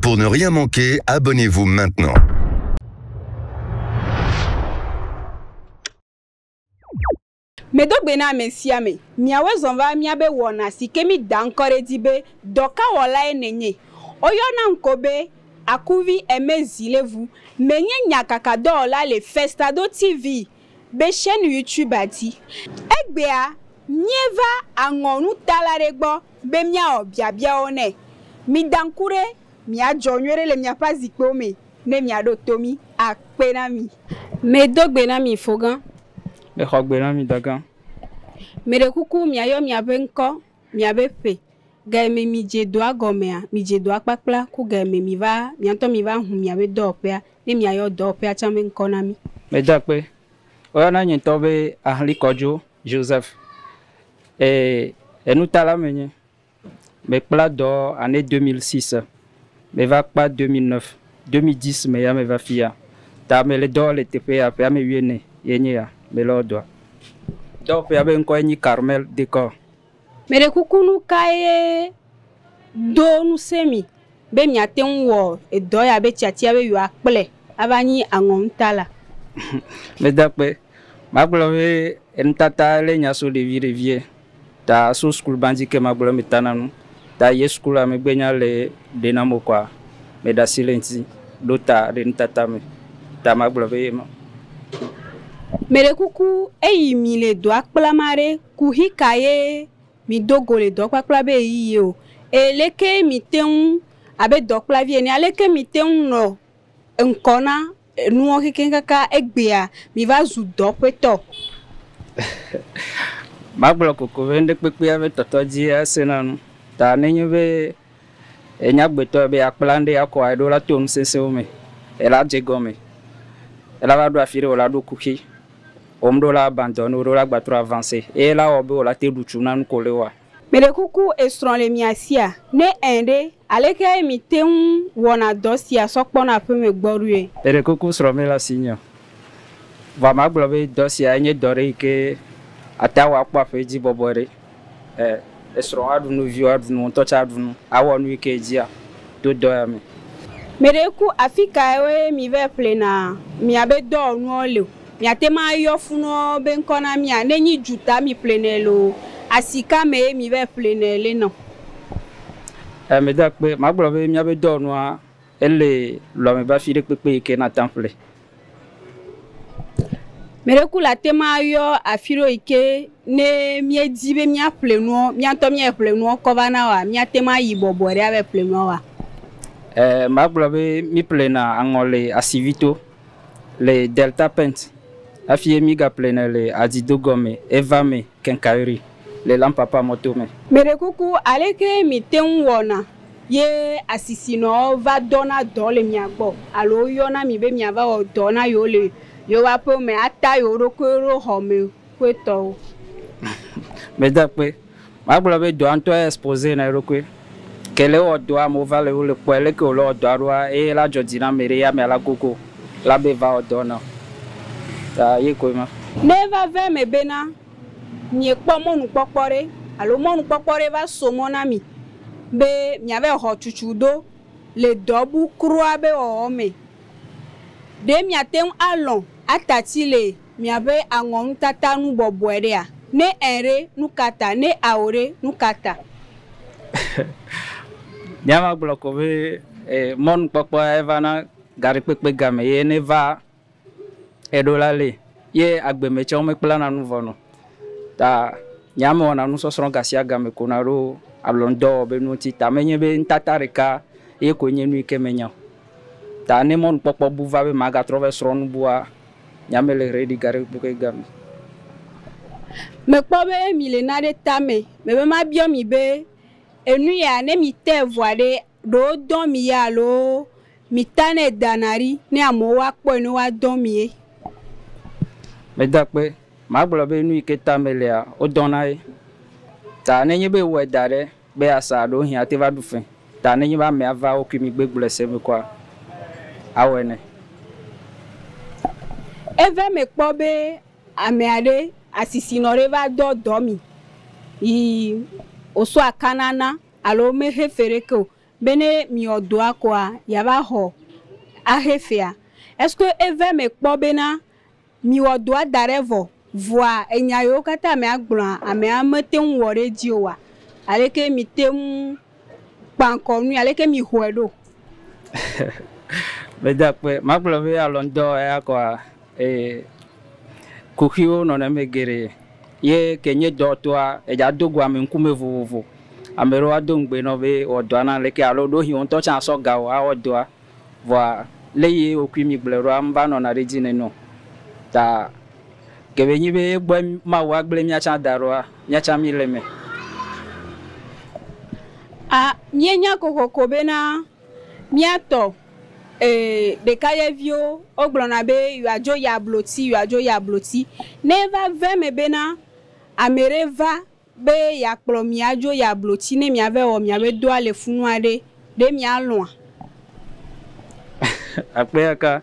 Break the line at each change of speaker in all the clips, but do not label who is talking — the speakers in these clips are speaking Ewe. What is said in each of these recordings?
Pour ne rien manquer, abonnez-vous maintenant.
Medo gbe na ame sia ame, miawoe zɔ va míabe wɔna si ke mída ŋkɔ ɖe edzi be Dɔkawɔlae nènye. Woyɔna ŋkɔ be Akuvi Aimé Zilevu. Menye nyakakadɔwɔla le Festado TV be chaîne YouTube dzi. Egbea, míeva aŋɔnutala ɖe gbɔ be míawɔ biabiawo nɛ. Mida ŋku ɖe miadzɔ nyuie ɖe le miaƒe azikpuiwo me ne miaɖo to mí. Akpe na mi. Medo gbe na mi fo gã.
Mexɔ gbe na mi dagã.
Meɖe kuku miayɔ miaƒe ŋkɔ, miaƒe ƒe, ga yi me midze dɔa gɔmea, midze dɔa kpakpla ku ga yi me miva mia ŋutɔ miva hu miaƒe dɔwɔƒea ne miayɔ dɔwɔƒea tsã be ŋkɔ na mi.
Meda akpe. Woyɔna nye ŋutɔ be Ahli Kɔdzo Joseph. E enutala menye. Mekpla dɔ année 2006. Meva kpa 2009. 2010 me ya meva fia. Ta mele dɔ le teƒe ya ƒe ame wuiene ye nye ya mele wɔ dɔa. Dɔwɔƒea be ŋkɔe nyi Carmel Decor.
Meɖe kuku nu kae do ŋusẽ mi be miate ŋu wɔ edɔ ya be tiatia be yewoakplɔe ava nyi aŋɔnutala?
Meda akpe. Magblɔ be enutata le nya so ɖevi ɖevie. Ta so sukulu bandzi ke magblɔ metana nu. Ta ye sukula megbe nya le ɖenamo koa meɖe asi le ŋuti ɖo ta ɖe nutata me. Ta magblɔ be ye ma.
Meɖe kuku eyi mi le dɔa kplam aɖe kuxi ka ye mi do go le dɔ kpakpla be ɣeyiɣi o. Eye leke mi te ŋu abe dɔkplavi ene aleke mi te ŋu nɔ ŋkɔ na nuwo kekeŋ kaka egbea mi va zu dɔƒetɔ.
Magblɔ koko be ŋɖe be tɔtɔ dzi esena nu. Ta nenye be enya gbetɔ be akpla ŋɖe akɔ eɖo la to nu sesẽwo me. Ela dze gɔme. Ela va ɖo afi ɖe wòla ɖo kuxi. Wòm ɖo la abandonner ɖo la gbatrɔ avancer. Eye la wɔ be wòla te ɖu tsu na nu ko le wa.
Meɖe kuku esrɔ̃ le mia sia ne ẽ ɖe aleke mi te ŋu wɔna dɔ sia sɔ kpɔna aƒeme gbɔ ɖoe?
Meɖe kuku srɔ̃ mele asi nye o. Vɔa magblɔ be dɔ sia enye dɔ ɖe yi ke ate awɔ akpɔ aƒe dzi bɔbɔe ɖe. Ɛ esrɔ̃ aɖu nu, viwo aɖu nu, ŋutɔ tsã aɖu nu, awɔ nu yi ke dzia to dɔ ya me.
Meɖe ku afi kawoe mi va ƒlena miabe dɔwɔnuwo le o? Miate ŋu ayɔ funuwo be ŋkɔ na mia ne nyi dzuta mi ƒlenɛ loo asika me ye mi va ƒlenɛ le nɔ.
Ɛ meda akpe magblɔ be miabe dɔwɔnua ele lɔme be afi ɖe kpekpe yi ke nate ŋu ƒle.
Meɖe ku le ate ŋu ayɔ afi ɖewo yi ke ne míedi be míaƒle nuwo mía ŋutɔ míaƒle nuwo kɔ va na woa míate ŋu ayi bɔbɔe ɖe ava ƒle nuwo wa.
Ɛ magblɔ be mi ƒlena aŋɔ le Asivito le Delta Paint hafi ye mi gaƒlena le Adidogɔme, Evame, Quincaillerie le Lampapa mɔto me.
Meɖe kuku aleke mi te ŋu wɔna ye asisinɔwo va dɔna dɔ le mia gbɔ alo woyɔna mi be miava wɔ dɔ na yewo le yewo aƒewo me ata yewo ɖokuiwo ɖo xɔme kpetɔwo.
Meda akpe. Magblɔ be dɔa ŋutɔ exposé na eɖokui. Ke le wɔ dɔa amewo va le wole kpɔe leke wòle wɔ dɔa ɖoa eye la dzɔ dzi na ame ɖe ye amea la gogo la be va wɔ dɔ na. Ta ye koe ma.
Ne eva va eme bena miekpɔ mɔnukpɔkpɔ ɖe alo mɔnukpɔkpɔ ɖe va so mɔ na mi be miava xɔ tutu do le dɔ bu kura be wɔwɔ me. Ɖe miate ŋu alɔ̃ atati le miaƒe aŋɔnutata nu bɔbɔe ɖea? Ne ẽ ɖe nu ka ta? Ne ao ɖe nu ka ta?
Míava gblɔ ko be mɔnukpɔkpɔ eva na gaɖe game ye ne va eɖo la le ye agbemetsɛwo mekplana nu vɔ nɔ. Ta nye ame wɔna nusɔsrɔ̃ gasia game ko na ɖo alɔ̃dɔwɔ be nu ŋuti ta menye be nutata ɖeka ye koe nye nu yi ke menya o. Ta ne mɔnukpɔkpɔ bu va be magatrɔ va srɔ̃ nu bua, nye ame le ready gaɖe game.
Mekpɔ be mi le na ɖe tame mebe mabiɔ mi be enu ya ne mi te vɔa ɖe ɖewo dɔn mi ya alo mi ta ne dana ɖi ne amewo woakpɔe ne woadɔn mi ye.
Meda akpe. Magblɔ be nu yi ke tame lea wodɔna ye. Ta nenye be wɔe da ɖe be asa ɖewohĩ ate va ɖu fe. Ta nenye be amea va wokui mi gbegblɔe se me koa awɔe nɛ.
Eve mekpɔ be ame aɖe asisinɔ ɖe va dɔ dɔ mi yi wòsɔ akanana alo mehe fe ɖeke o. Be ne miwɔ dɔa koa yeava xɔ ahe fea. Est-ce que eve me kpɔ bena miwɔ dɔa da ɖe vɔ voa enya yiwo katã amea gblɔa amea mete ŋu wɔ ɖe edzi oa? Aleke mi te ŋu kpa ŋkɔ nui aleke mi xɔe ɖo?
Meda akpe magblɔ be alɔ̃dɔ eya kɔa kuxiwo nɔna eme geɖe ye ke nye dɔtɔa edza do go ame ŋkume vovovo. Ame ɖewo ado ŋugbe nɔ be wɔ dɔa na leke alo ɖewohĩ wo ŋutɔ tsã asɔ ga wò awɔ dɔa vɔa le yi wokui mi gblɔe ɖoa meva nɔna ɖe edzi nene o. Ta ke be nyi be egbɔe Mawu agblẽ míatsã da ɖoa míatsã mi le eme.
A míenya kokoko bena míatɔ ɖekayɛviwo wogblɔna be yewoadzo yi ablotsi yewoadzo yi ablotsi. Ne eva ve me bena ame ɖe va be yeakplɔ mi adzo yi ablotsi ne miava wɔ miabe dɔa le funua ɖe ɖe mialɔ̃a?
Akpe aka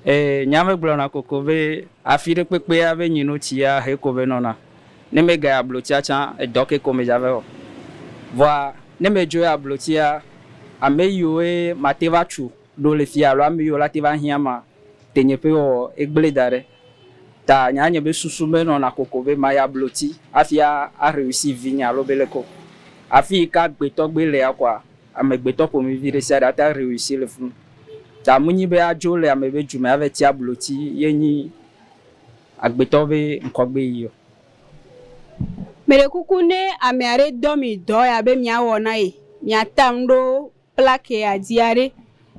nya megblɔna koko be afi ɖe kpekpea be nyinotsia he ko be nɔna. Ne mega yi ablotsia tsã edɔ ke ko medza va wɔ. Vɔa ne medzo yi ablotsia ame yiwoe mate va tsu ɖo le fia alo ame yiwo la te va hiã ma tenyeƒe wɔwɔ egblẽ da ɖe. Ta nya nye be susu menɔna koko be mayi ablotsi hafi a réussi vinye alo be leke o. Afi yi ke agbetɔgbe lea koa amegbetɔ ƒomevi ɖe sia ɖe ate réussi le funu. Ta menyi be adzo le ame be dzume ava tsi ablotsi ye nyi agbetɔ be ŋkɔgbe yiyi o.
Meɖe kuku ne ame aɖe dɔ mi dɔ ya be miawɔ na ye miata nu ɖo plaque ya dzi aɖe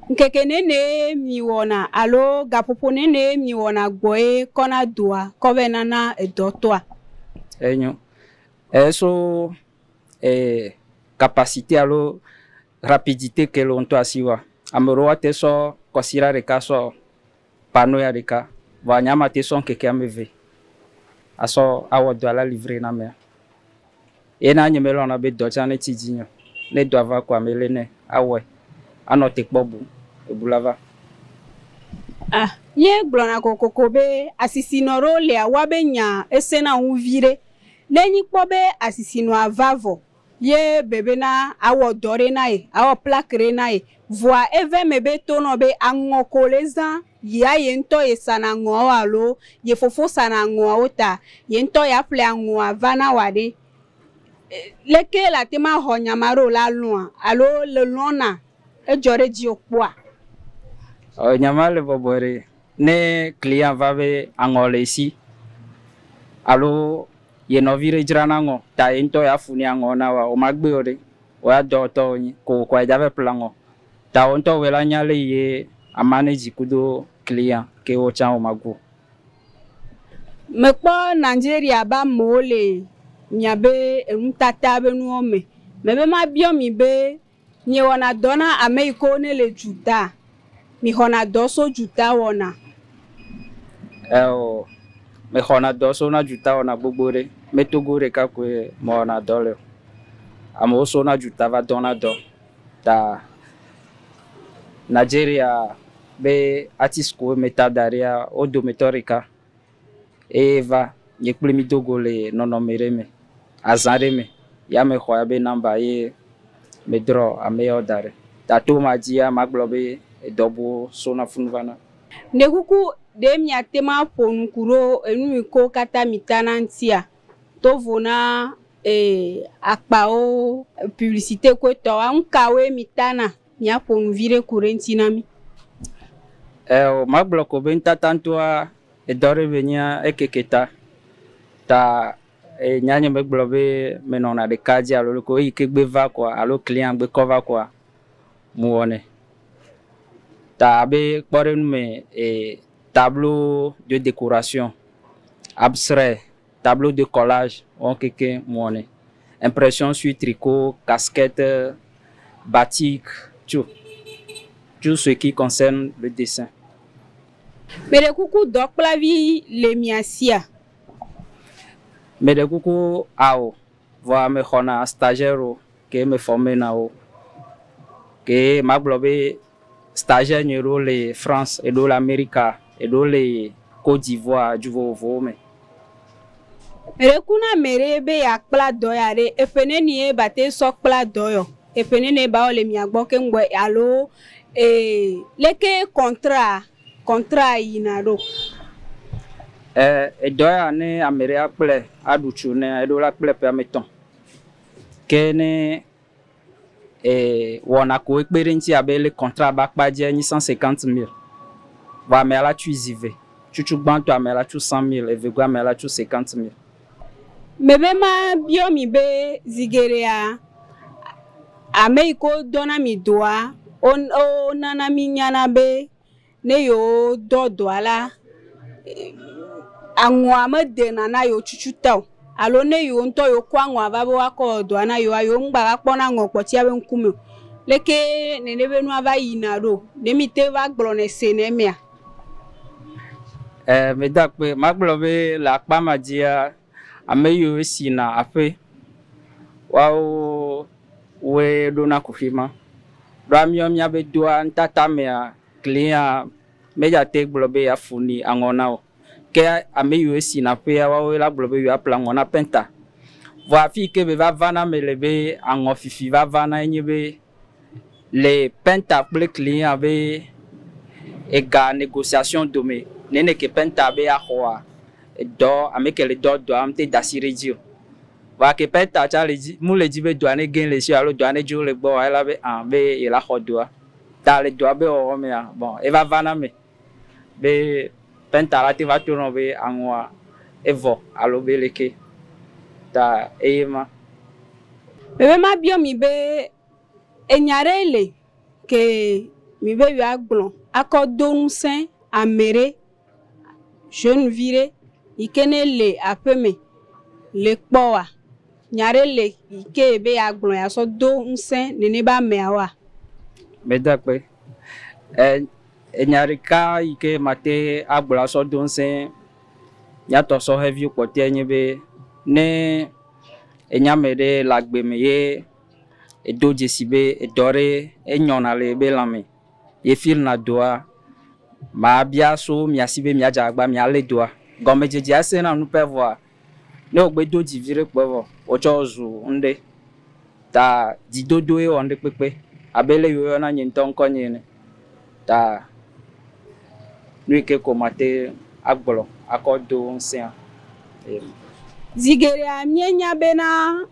ŋkeke nene miwɔna alo gaƒoƒo nene miwɔna gbɔe kɔna doa kɔ vɛ nana edɔtɔa?
Enyo. Eso capacité alo rapidité ke le wo ŋutɔ asi wa. Ame ɖewo ate sɔ kɔsiɖa ɖeka sɔ panneau ya ɖeka vɔa nye ma te sɔ ŋkeke ame eve asɔ awɔ dɔa la livrer na amea. Ye na nye melɔ̃na be dɔ tsã ne tsi dzi nye o. Ne dɔa va koa mele nɛ awɔe anɔ te kpɔ bu ebu la va.
Ah, míegblɔna kokoko be asisinɔ ɖewo lia woabe nya esena ŋu vi ɖe. Ne nyi kpɔ be asisinɔa va vɔ ye be bena awɔ dɔ ɖe na ye awɔ plaque ɖe na ye voa eve me be tonɔ be aŋɔ ko le zã yia ye ŋutɔ ye sana aŋɔawo alo ye fofo sana aŋɔawo ta ye ŋutɔ ya ƒle aŋɔa va na wòa ɖe. Leke le ate ma xɔ nya ma ɖo la lɔ̃a alo le lɔ̃na edzɔ ɖe dziwò kpɔa?
Nya ma le bɔbɔe ɖe. Ne client va be aŋɔ le esi alo ye nɔvi ɖe dzrana aŋɔ ta ye ŋutɔ ya fu ne aŋɔ na woa, womagbe o ɖe. Woya dɔwɔtɔ wonye ko koa edza va ƒle aŋɔ. Ta wo ŋutɔ woe la nya le ye amanage kudo client ke wo tsã womagu o.
Mekpɔ Nigeria be amewo le miabe enutata be nuwo me. Mebe mabiɔ mi be miewɔna dɔ na ame yi ke ne le dzuta. Mixɔna dɔ so dzuta wɔna.
Eo mexɔna dɔ so na dzuta wɔna gbogbo ɖe. Me Togo ɖeka koe mewɔna dɔ le o. Amewo so na dzuta va dɔna dɔ. Ta Nigeria be artiste koe meta da ɖia wo dometɔ ɖeka eye va nye kpli mi do go le nɔnɔme ɖe me azã ɖe me ya mexɔ ya be namba ye medrɔ ame yawo da ɖe. Ta to ma dzia magblɔ be edɔ buwo sona funu vana.
Ɖe kuku ɖe miate ma ƒo nu ku ɖo enu yi kewo katã mi tana ŋutia to vo na akpawo publicité koe tɔwoa nu kawoe mi tana miaƒo nu vi ɖe ku ɖe ŋuti na mi?
Magblɔ ko be nutata ŋutɔa edɔ ɖe be nyia ekeke ta. Ta nya nye megblɔ be menɔna ɖeka dzi alo leke eyi ke gbe va koa alo client gbe kɔ va koa mewɔnɛ. Ta abe kpɔɖeŋu me tableau de décoration, abstrait, tableau de collage wɔn keke mewɔnɛ. Impression sur tricot, casquette, batik, tout. Tout ce qui concerne le dessin.
Meɖe kuku dɔkplavi le mia sia?
Meɖe kuku ao vɔa mexɔna stagiaire wo ke me former na wo. Ke magblɔ be stagiaire nye ɖewo le France, eɖewo le Amerika, eɖewo le Côte d'Ivoire, du vovovowo me.
Meɖe ku na ame ɖe be yeakpla dɔ ya ɖe eƒe nenie ba te sɔ kpla dɔ yɔ? Eƒe nene ba wo le mia gbɔ keŋ gbɔ alo leke contrat yina ɖo?
Edɔ ya ne ame ɖe akplɔe aɖu tsu ne eɖo la kplɔe ƒe ame etɔ̃. Ke ne wɔna ko ekpe ɖe ŋuti abe le contrat be akpa dzi enyi 150 000. Vɔ amea la tui zi ve. Tsutsu gbãtɔ amea la tsu 100 000, evegɔa amea la tsu 50 000.
Mebe ma biɔ mi be zi geɖea ame yi ke wodɔna mi dɔa wonana mi nyana be ne yewo dɔ dɔa la aŋɔa medena na yewo tutu ta o alo ne yewo ŋutɔ yewo kɔ aŋɔa va be woakɔ wɔ dɔa na yewoa yewo ŋgba va kpɔna aŋɔ kpɔtia be ŋkume o. Leke nene be nua va yina ɖo? Ne mi te va gblɔnɛ se ne mea?
Meda akpe magblɔ be le akpa ma dzia ame yiwo sina aƒe woawo woe ɖona kuxi ma. Ɖoa míawo míabe doa ŋutata mea client medzate gblɔ be yeafu ni aŋɔ na o. Ke ame yiwo sina aƒea woawoe la gblɔ be yewoaƒle aŋɔ na peintre. Vɔ afi yi ke be va vana me le be aŋɔ fifi va vana enye be le peintre kple client be ega négociation dome nene ke peintre be axɔa dɔ ame ke le dɔ dɔa mete da asi ɖe edzi o. Vɔa ke peintre tsa le dzi mu le dzi be dɔa ne ge le si o alo dɔa ne dzo le gbɔ ela be ah be yela xɔ dɔa. Ta le dɔa be wɔwɔ mea bon eva vana me be peintre la te va to nɔ be aŋɔa evɔ alo be leke ta eye ma.
Mebe ma biɔ mi be enya ɖe le ke mi be yewoagblɔ akɔ do ŋusẽ ame ɖe jeune vi ɖe yi ke ne le aƒeme le kpɔ wa nya ɖe le yi ke be yeagblɔ yeasɔ do ŋusẽ nene be ameawoa?
Meda akpe. Enya ɖeka yi ke mate agblɔ asɔ do ŋusẽ míatɔ sɔhɛviwo kpɔtɔe nye be ne enya ame ɖe le agbe me ye edo dzesi be edɔ ɖe enyɔna le ebe lãme ye filna dɔa mabia so mia si be miadze agbagba mialé dɔa. Gɔmedzedzea sena nu pɛ vɔa ne wògbe do dzi vi ɖe kpɔe vɔ wotsɔ zu ŋɖe. Ta dzidodoe wɔ ŋɖe kpekpe abe le woyɔna nye ŋutɔ ŋkɔ nye ene. Ta nu yi ke ko mate agblɔ akɔ do ŋusẽa.
Zi geɖea míenya bena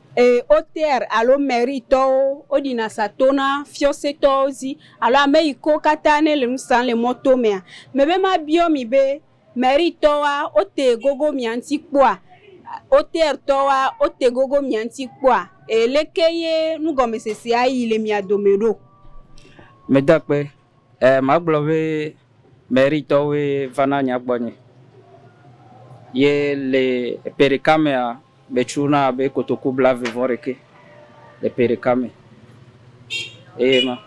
OTR alo mairie tɔwo woɖina sa tona fiɔsetɔwo dzi alo ame yi kewo katã ne le nu sam le mɔto mea. Mebe ma biɔ mi be mairie tɔwoa wote gogo mia ŋuti kpɔa? OTR tɔwoa wote gogo mia ŋuti kpɔa? Leke ye nugɔmesesea yi le mia dome ɖo?
Meda akpe. Magblɔ be mairie tɔwoe vana nya gbɔnye. Ye le ƒe ɖeka mea metsuna abe kotoku 26 le ƒe ɖeka me. Eye ma.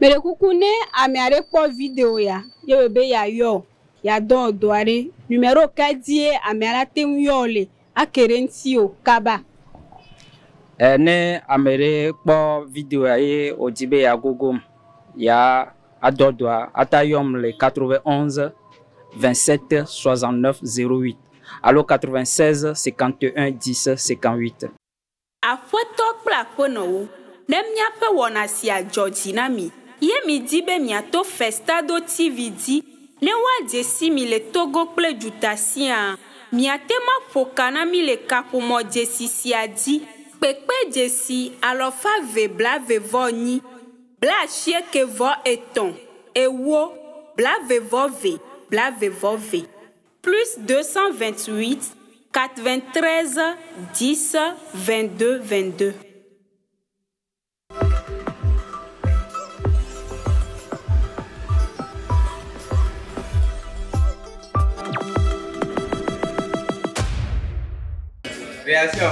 Meɖe kuku ne ame aɖe kpɔ vidéo ya ye be be yeayɔ yeadɔ dɔ aɖe numéro ka dzie amea la te ŋu yɔ le ake ɖe ŋuti o kaba?
Ne ame ɖe kpɔ vidéo ya ye wòdi be yeagogom ya adɔ dɔa ata yɔm le 91 27 69 08 alo 96 51 10 58.
Aƒetɔ kple aƒenɔwo, ne míaƒe wɔna sia dzɔ dzi na mi ye mi di be miato Festado TV dzi ne woadze si mi le Togo kple duta siaa, miate ŋu aƒo ka na mi le kaƒomɔ dzesi sia dzi. Kpekpe dzesi 224 93 40 22 22 plus 228 93 10 22 22.
Réaction.